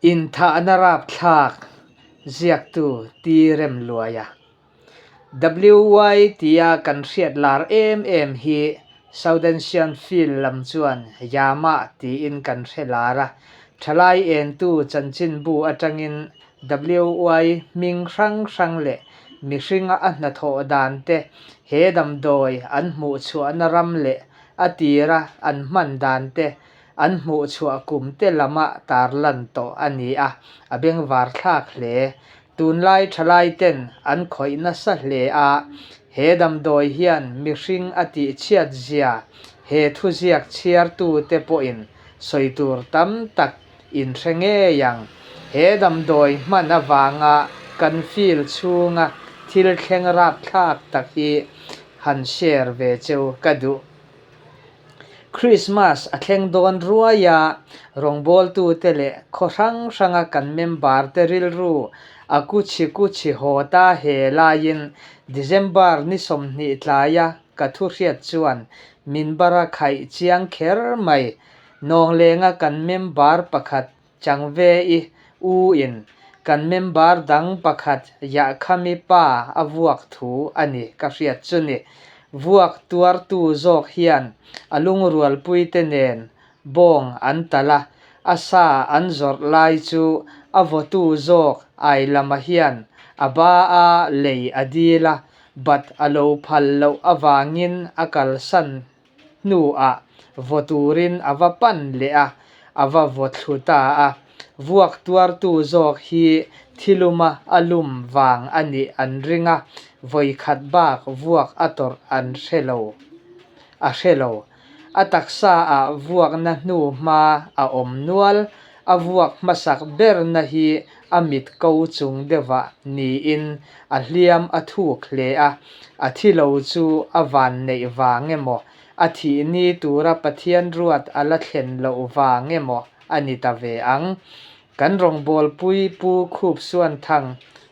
Inthahna rapthlak ziaktu Ti Remluaia. WY tia kan hriat lar em em hi Southern Sian Field lam chuan Yama tiin kan hre lar a, thalai entu chanchinbu atangin WY hming hrang hrang leh mihringa a hnathawh dan te, he damdawi an hmuhchhuahna ram leh a tira an hman dan te An hmuhchhuah kum te lama tarlan tawh a ni a, a bengvar thlak hle. Tunlai thalai ten an khawih nasa hle a, he damdawi hian mihring a tihchhiat zia he thuziak chhiartu te pawhin sawi tur tam tak in hre ngei ang. He damdawi hman avanga kan feel chhunga thil thleng rapthlak tak hi han share ve cheu ka duh. Krismas a thleng dawn ruai a, rawngbawltute leh khaw hrang hranga kan member te rilru a kuchhi kuchhi haw ta he laiin December ni 20 tlaia ka thu hriat chuan min bara khaih chiang kher mai. Nawnglenga kan member pakhat Changve i u in kan member dang pakhat Yahkhami pa a vuak thu a ni ka hriat chu ni. Vuak tuartu zawk hian a lungrualpuite nen bawng an talh a, a sa an zawrh lai chu a vawtu zawk Ailama hian a ba a lei a dil a, bat a lo phal loh avangin a kalsan hnuah vaw turin a va pan leh a, a va vaw thlu ta a. Vuak tuartu zawk hi thiluma a lum vang a nih an ring a, vawikhat bak vuak a tawrh an hre lo a hre lo. A taksa ah vuakna hnu hma a awm nual, a vuak hmasak berna hi a mit ko chung deuhah niin a hliam a thuk hle a, a thi lo chu a van neih vang emaw, a thih ni tura Pathian ruat a la thlen loh vang emaw a ni ta ve ang. Kan rawngbawlpui Pu Khupsuanthang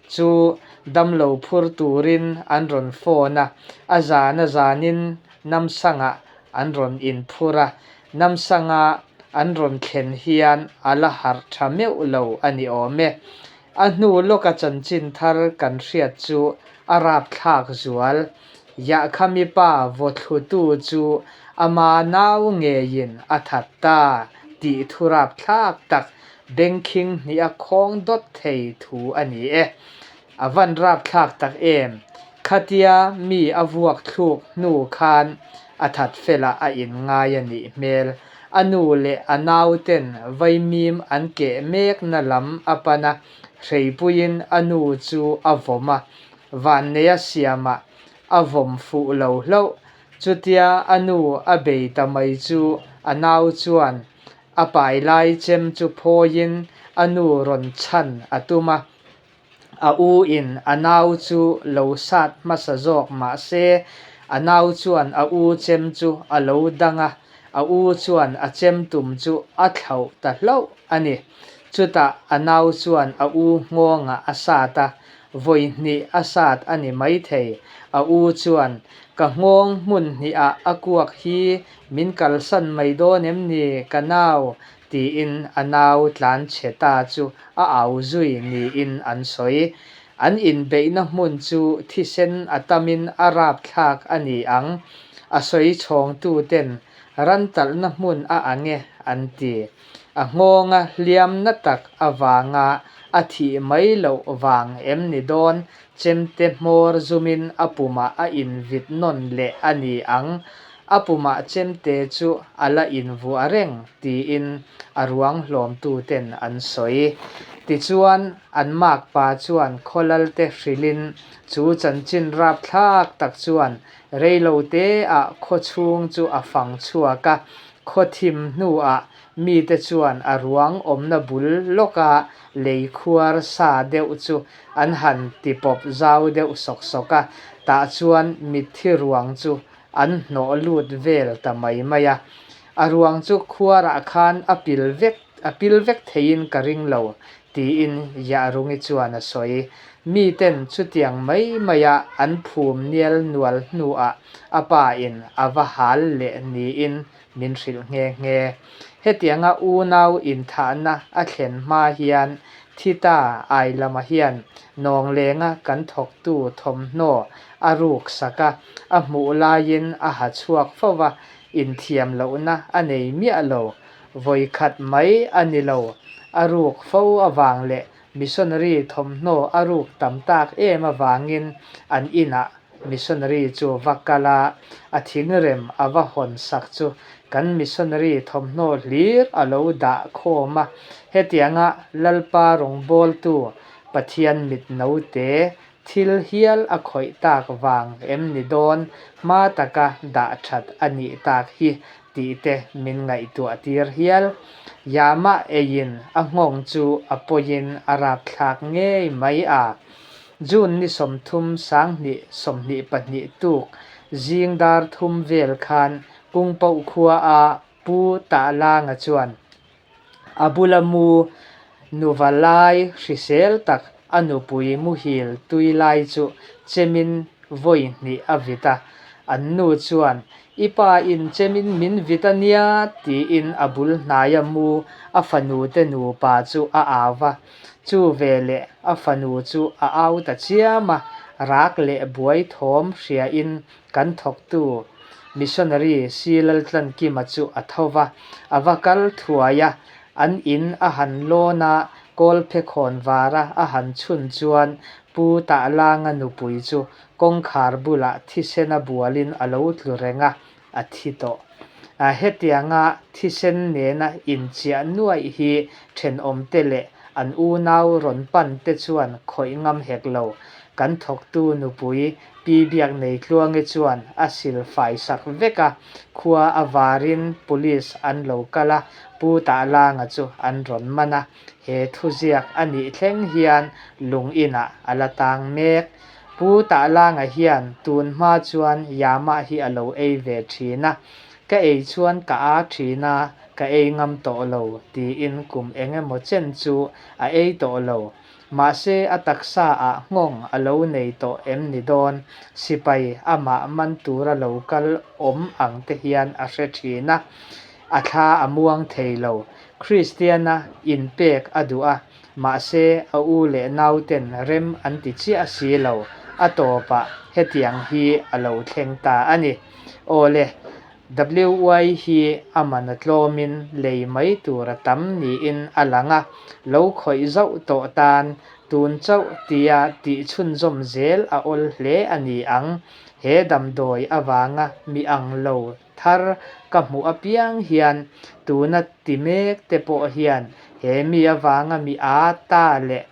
chu damlo phur turin an rawn phone a, a zan a zanin Namsangah an rawn inphur a, Namsanga an rawn thlen hian a la harh tha meuh lo a ni awm e. A hnu lawka chanchin thar kan hriat chu a rapthlak zual. Yahkhami pa vawthlutu chu ama nau ngeiin a that ta tih thu rapthlak tak bengkhing hnih a khawng dawt thei thu a ni e. A van rapthlak tak em? Khatia mi a vuak thluk hnu khan a that felah a inngai a nih hmel. A nu leh a nau ten vaimim an keh mekna lam a pan a, hreipuiin a nu chu a vawm a, vanneia siamah a vawm fuh lo hlauh. Chutia a nu a bei ta mai chu a nau chuan a pai lai chem chu phawiin a nu rawn chhan a tum a. A u in a nau chu lo sat hmasa zawk mah se, a nau chuan a u chem chu a lo dang a, a u chuan a chem tum chu a thlauh ta hlauh a ni. Chutah a nau chuan a u nghawngah a sat a, vawi hnih a sat a ni maithei. A u chuan, Ka nghawng hmun hnihah a kuak hi min kalsan mai dawn em ni, ka nau? tiin a nau tlan chhe ta chu a au zui niin an sawi. An inbeihna hmun chu thisen a tamin a rapthlak a ni ang, a sawi chhawngtuten ran talhna hmun a ang e an ti. A nghawnga hliamna tak avanga a thih mai loh vang em ni dawn Chemte hmawr zumin a pumah a invit nawn leh a ni ang. A pumah chemte chu a la invuah reng tiin a ruang hlawmtuten an sawi. Tichuan, an makpa chuan khawlalte hrilhin chu chanchin rapthlak tak chuan reiloteah khaw chhung chu a fang chhuak a, khaw thim hnuah mite chuan a ruang awmna bul lawka lei khuar sa deuh chu An han ti pawp zau deuh sawk sawk a, tah chuan mitthi ruang chu an hnawh lut vel ta mai mai a. A ruang chu khuarah khan a pil vek a pil vek theiin ka ring lo tiin Yahrungi chuan a sawi. Miten chutiang mai maia an phum nial nual hnuah a pa in a va hal leh niin min hrilh nghe nghe. Hetianga unau inthahna a thlen hma hian thi ta Ailama hian nawnglenga kan thawktu thawmhnaw a ruk sak a, a hmuh laiin a ha chhuak fo va, inthiam lohna a nei miah lo. Vawi khat mai a ni lo, a ruk fo avang leh missionary thawmhnaw a ruk tam tak em avangin an inah missionary chu va kal a, a thingrem a va hawn sak chu kan missionary thawmhnaw hlir a lo dah khawm a. Hetianga Lalpa rawngbawltu Pathian mit note thil hial a khawih tak vang em ni dawn hma taka dah that a nih tak hi tih te min ngaihtuah tir hial. Yama eiin a nghawng chu a pawiin a rapthlak ngei mai a. June ni 30, 22 tuk zing dar thum vel khan Kungpoh khua a Pu Tahlanga chuan a bula mu nuva lai hrisel tak a nupui muhil tui lai chu chemin vawi hnih a vit a. An nu chuan, I pa in chemin min vit a nia, tiin a bul hnaia mu a fanu te nupa chu a au va. Chu veleh a fanu chu a au ta chiam a, rak leh buai thawm hriain kan thawktu missionary Si Laltlankima chu a tho va, a va kal thuai a, an in a han lawn a, kawlphe khawn vara a han chhun chuan Pu Tahlanga nupui chu kawngkhar bulah thisena bualin a lo tlu reng a, a thi tawh. Hetianga thisen nena inchiah nuaih hi thenawmte leh an unau rawn pan te chuan khawih ngam hek lo. Kan thawktu nupui Pi Biakneitluangi chuan a sil fai sak vek a, khua a varin police an lo kal a, Pu Tahlanga chu an rawn man a. He thuziak a nih thleng hian lung inah a la tang mek. Pu Tahlanga hian tun hma chuan Yama hi a lo ei ve thin a, Ka ei chuan ka a thin a, ka ei ngam tawh lo, tiin kum eng emaw chen chu a ei tawh lo. Mahse a taksa ah nghawng a lo nei tawh em ni dawn? Sipai amah man tura lo kal awm ang te hian a hre thin a, a thla a muang thei lo. Kristiana inpek a duh a, Mahse, a u leh nauten rem an ti chiah si lo, a tawpah hetiang hi a lo thleng ta a ni. Awle, WY hi a man a tlawmin lei mai tur a tam niin a lang a, lo khawih zauh tawh tan tun chauh tia tih chhunzawm zel a awl hle a ni ang. He damdawi avanga mi ang lo thar ka hmuh apiang hian tuna ti mek te pawh hian he mi avanga mi a ta leh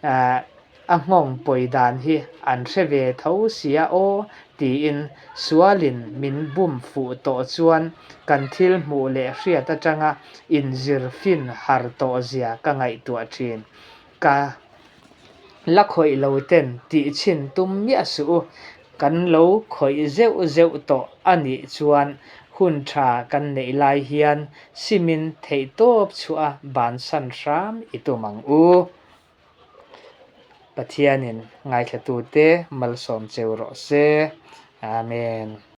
a nghawng pawi dan hi an hre ve tho sia aw tiin sualin min bum fuh tawh chuan kan thil hmuh leh hriat atanga inzir fin har tawh zia ka ngaihtuah thin. Ka la khawih lo ten tih chhin tum miah suh u, kan lo khawih zeuh zeuh tawh a nih chuan hun tha kan neih lai hian simin theihtawp chhuah a bansan hram i tum ang u. Pathianin ngaithlatute malsawm cheu rawh se. Amen.